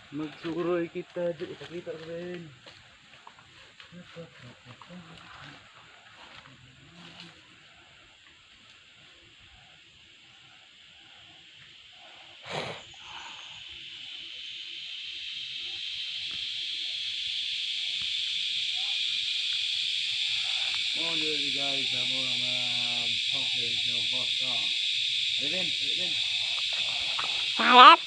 Magsuroy kita di ipakita ko rin. Oh, dear guys, amo ang talking sa boss. Rin, rin. Sarap.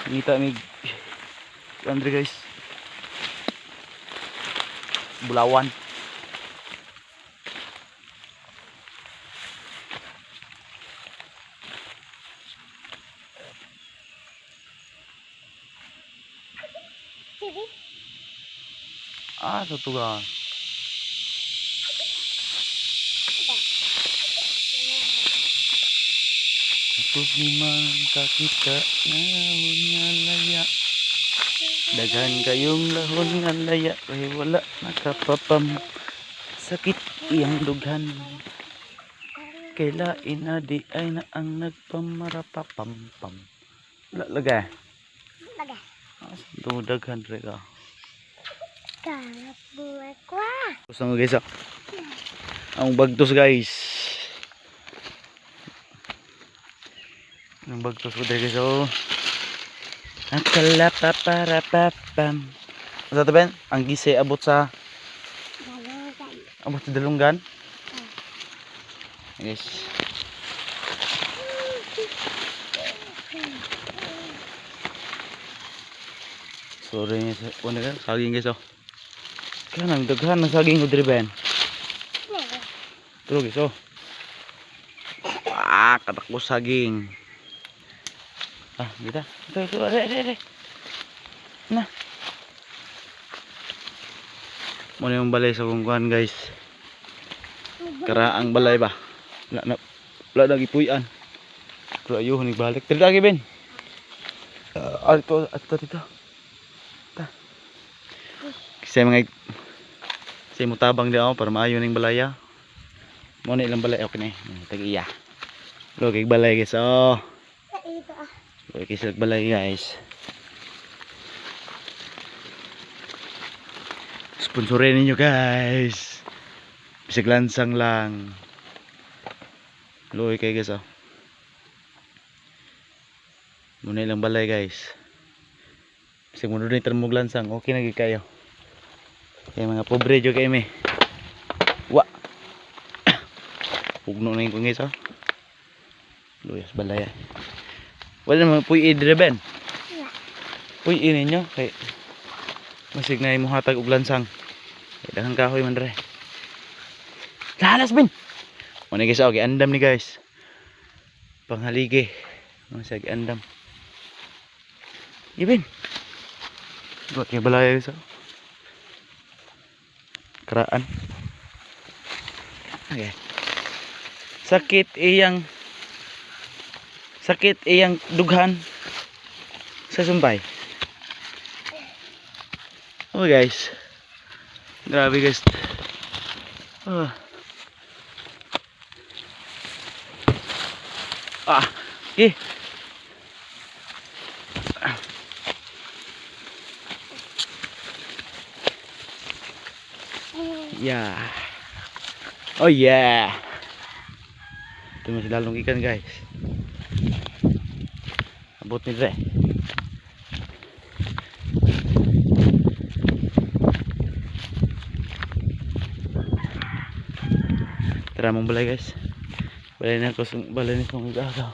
Ngita mig Andre, guys. Bulawan. Sige. Ah, sa tugan. Tapos ni man kakita ngahon nga laya. Daghan kayong lahon nga laya kay wala nakapapam. Sakit iyang dughan. Kay lain na di ay na ang nagpamarapapam-pam. Wala lagay. Baga. Ah, sa daghan re ka. Karap buhay ko ah. Gusto mo, guys, ah. Ang bagtos, guys. Ang bagtos ko dere, guys, oh. Ang kalapaparapapam. Sa taben, ang gise abot sa Dalunggan. Abot sa dalunggan. Guys. Sorry sa ano ka, saging, guys, oh. Kanang daghan ng saging ko diri, Ben. Pero, guys, oh. Ah, katakbo saging. Ah, dito. Ito, ito, are, are, are. Na. Muna yung balay sa kung kuhan, guys. Karaang balay ba? Wala na, wala na gipuy-an. Pero ayun, nagbalik. Dito lagi, Ben. Ato, ato, dito. Ta. Kasi mga kasi mo tabang di ako para maayo ning balaya. Mo na ilang balay, okay na eh. Tag-iya. Look, balay, guys. Oh. Ito ah. Look, sila balay, guys. Sponsorin ninyo, guys. Bisag lansang lang. Luoy kay, guys, oh. Muna ilang balay, guys. Bisag mo doon mog lansang, okay na gid kayo. Kay mga pobre jud kay mi. Wa. Pugno na yung kung, guys, oh. Luyas balay, ah. Wala naman puy dire, Ben. Wala. Puy ninyo kay masig na imong hatag og lansang. Kay daghang kahoy man dre. Lalas, Ben. Mo ni, guys, okay, andam ni, guys. Panghaligi. Mo siya andam. Ibin. Buat kay balay, guys, oh. Karaan. Okay. Sakit iyang dughan sa sumbay. Oh, guys. Grabe, guys. Ah. Ah. Okay. Yeah. Oh yeah. Ito mo sila ikan, guys. Abot ni Dre. Tara mong balay, guys. Balay na ko, balay ni kong igagaw.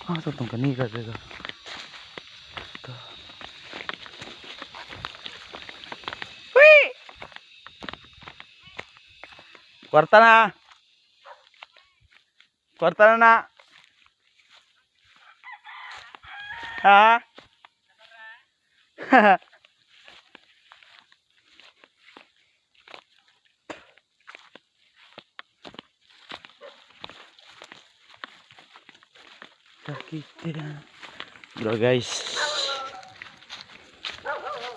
Ah, ito itong kaniga dito. Ito. Whee! Kwarta na! Kwarta na na. Ha? Sakit na. Bro, guys.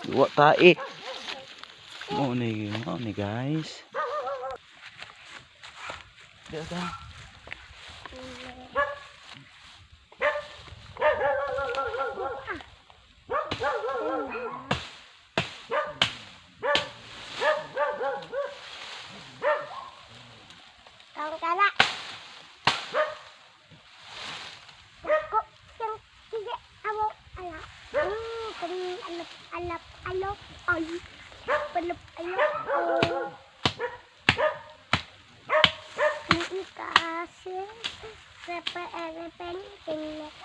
Duwa tae. Mao ni, guys. Di ta. Tawag ka na. Ako, yung sige, amo, ala. Kung alap, alap, alop, ay. Alap, alop, oh. Ikasi, repe, repe, repe,